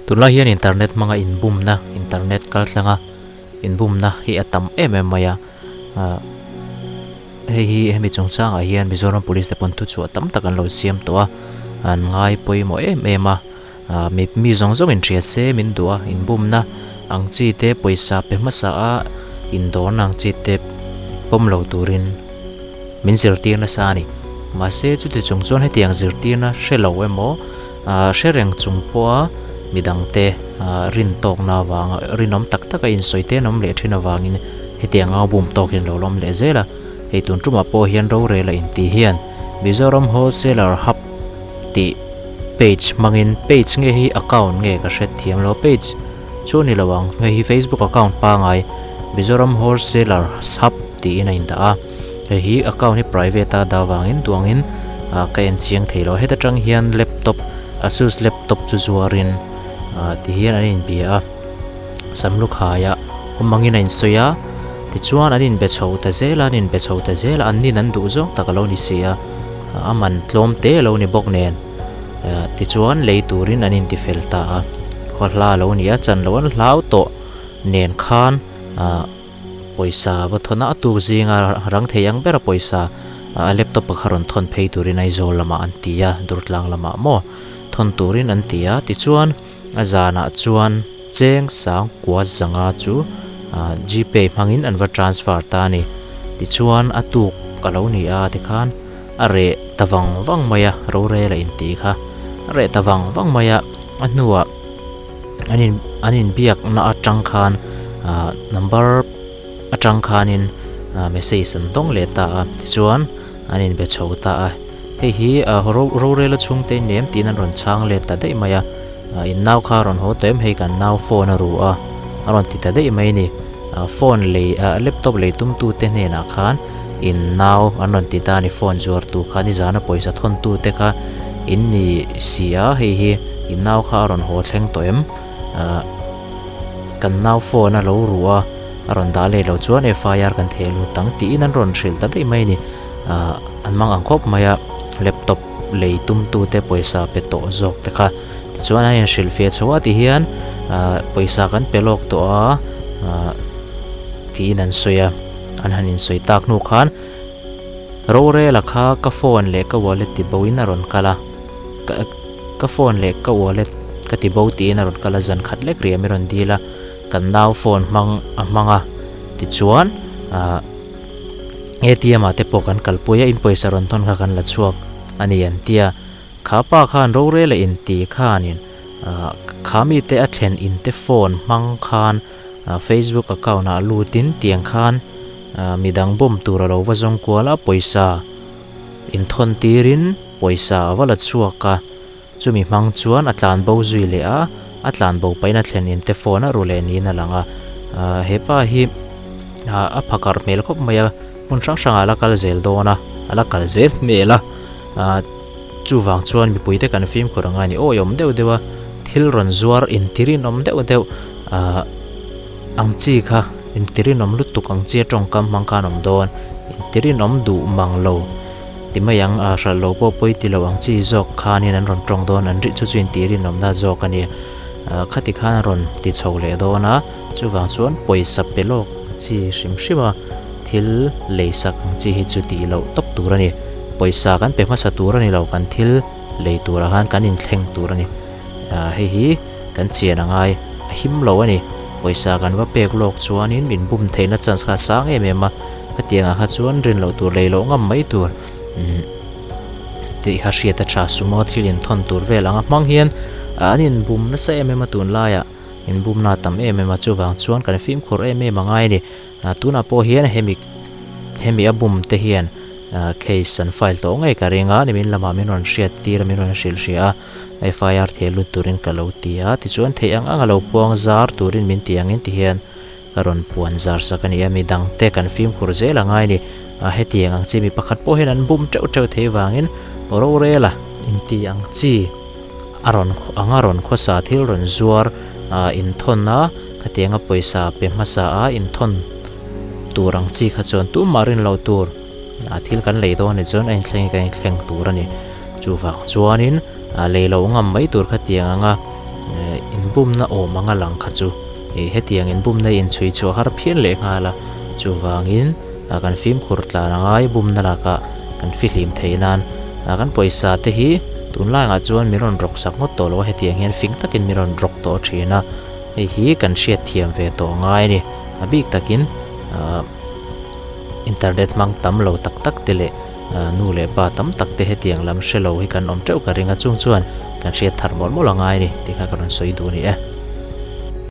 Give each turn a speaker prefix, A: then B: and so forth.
A: Tunlai hian internet hmanga inbumna, internet kaltlanga inbumna hi a tam em em mai a, ah hei hi hemi chungchangah hian Mizoram Police te pawn thuchhuah tam tak an lo siam tawh a, an ngai pawimawh em em a, ah mi mi zawng zawng inhria se min duh a, inbumna ang chi te pawisa pe hmasa a indawrna ang chi te pawm lo turin min zirtir nasa a ni. Mahse chuti chung chuan hetiang zirtirna hre lo emaw ah hre reng chung pawha midangte ah rin tawkna avanga rinawm tak taka insawi te an awm leh thin avangin hetiang anga bum tawkin lo la awm leh zel a. Hei tun tumah pawh hian rorel a intih hian Mizoram Wholesaler Hub tih page hmangin page nge hi account nge ka hre thiam lo page chu a ni lo ang hei hi Facebook account pangai Mizoram Wholesaler Hub tiin a indah a. Hei hi account hi private a dah vangin duangin ah ka en chiang thei lo heta tang hian laptop asus laptop chu zuarin ah ti hian an inbia a samlukhaiah awm angin a insawi a tichuan an inbe chho ta zel a an inbe chho ta zel a an nin an duh zawng tak a lo ni si a a man tlawm te a lo ni bawk nen ah tichuan lei turin an inti fel ta a khaw hla a lo ni a chan loh an hlau tawh nen khan ah. Pawisa va thawn a, a tuk zinga rang thei ang bera pawisa a laptop a kha rawn thawn phei turin Aizawl lamah an ti a, Durtlang lamah maw thawn turin an ti a, tichuan a zanah chuan cheng sang kua zanga chu Gpay hmangin an va transfer ta a ni. Tichuan a tuk a lo ni a tikhan a reh ta vang vang mai a, rorel a intih kha a reh ta vang vang mai a, a hnuah. an in an inbiakna atang khan ah number atang khanin ah message an dawng leh ta a tichuan an inbe chho ta a hei hi ah ro rorela chhungte in nem tiin an rawn chhang let ta daih mai a ah in nau kha a rawn haw tawh em hei kan nau phone a ru a a rawn ti ta daih mai a ni ah phone lei ah laptop lei tum tu te hnenah khan in nau an rawn ti ta a ni phone zuar tu kha nizana pawisa thawn tu te kha in ni si a hei hi. I nau kha a rawn haw thleng tawh em? Ahh kan nau phone a lo ruh a, a rawn dah leh loh chuan FIR kan theh lut ang tiin an rawn hrilh ta daih mai a ni. Ahh an mang ang khawp mai a, laptop lei tum tu te pawisa pe tawh zawk te kha. Tichuan an inhrilh fiah chho a ti hian ahh pawisa kan pe lawk tawh a ahh tiin an sawi a, an han insawi tak hnu khan rorela kha ka phone leh ka wallet ti bo in a rawn kal a. Ka ka phone leh ka wallet ka ti bo tiin a rawn kal a, zan khat lek riah min rawn dil a, kan nau phone hmang a hmang a, tichuan ah A_T_M ah te pawh kan kalpui a, in pawisa rawn thawn kha kan la chhuak a ni an ti a, kha pa khan rorel a inti khanin ah kha mite a thlen in te phone hmang khan ah Facebook account ah lutin tiang khan ah midang bawm tur a lo va zawng kual a, pawisa inthawn tirin. Pawisa a va la chhuak a, chumi hmang chuan a tlan bo zui leh a, a tlan bo pahin a thlen in te phone a ru leh niin a lang a. Ahh he pa hi ah a phakar hmel khawp mai a, hmun hrang hrangah a la kal zel dawn a, a la kal zel hmel a, ah chuvang chuan mipui te kan fimkhur ang a ni, awi awm deuh deuh a, thil rawn zuar intirinawm deuh deuh ah ang chi kha intirinawm lutuk ang chi a tawngkam hmang khan awm dawn, intirinawm duh mang lo. Ti mai ang, a hralh lo pawh pawi ti lo ang chi zawk khanin an rawn tawng dawn, an rih chu chu intih rinawmna zawk a ni. Khati khan a rawn ti chho leh dawn a, chuvang chuan pawisa pe lawk chi hrim hrim a, thil lei sak ang chi hi chu tih loh tawp tur a ni. Pawisa kan pe hmasa tur a ni lo, kan thil lei turah khan kan inthleng tur a ni. Hei hi kan chian a ngai, a him lo a ni. Pawisa kan va pek lawk chuanin min bum theihna chance kha a sang em em a. Hetiangah kha chuan rin loh tur lei loh ngam mai tur umm tih kha hriat a tha sumo thil inthawn tur vel anga hmang hian an inbum nasa em em a tunlaiah inbumna a tam em em a chuvang chuan kan fimkhur em em a ngai a ni tunah pawh hian hemi hemi a bum te hian case an file tawh ngei ka ring a nimin lamah min rawn hriat tir a min rawn hrilh hria a FIR theh lut turin ka lo ti a tichuan theih ang ang a lo puang zar turin min ti angin ti hian Ka rawn puan zar sak a ni a, mi dangte kan fimkhur zel a ngai a ni. A hetiang ang chi mi pakhat pawh hian an bum teuh teuh thei vangin rorela inti ang chi a rawn anga rawn khawsa thil rawn zuar ah inthawn a, khatianga pawisa pe hmasa a inthawn tur ang chi kha chuan tumah rin loh tur a thil kan lei dawn a ni chuan a inthleng hi kan inthleng tur a ni. Chuvang chuanin a lei loh ngam mai tur khatiang anga. Inbumna awm anga lang kha chu ih hetiang inbumna hi inchhui chhuah har phian leh nghal a, chuvangin kan fimkhur tlan a ngai bumna lakah kan fihlim thei nan kan pawisa te hi tunlai angah chuan min rawn rawk sak ngawt tawh lo a, hetiang hian fing takin min rawn rawk tawh thin a, hei hi kan hriatthiam ve tawh ngai a ni. A bik takin internet hmang tam lo tak tak te leh Nu leh pa tam tak te hetiang lam hre lo hi kan awm teuh ka ring a, chung chuan kan hriat thar mawlh mawlh a ngai a ni tih kha ka rawn sawi duh a ni e.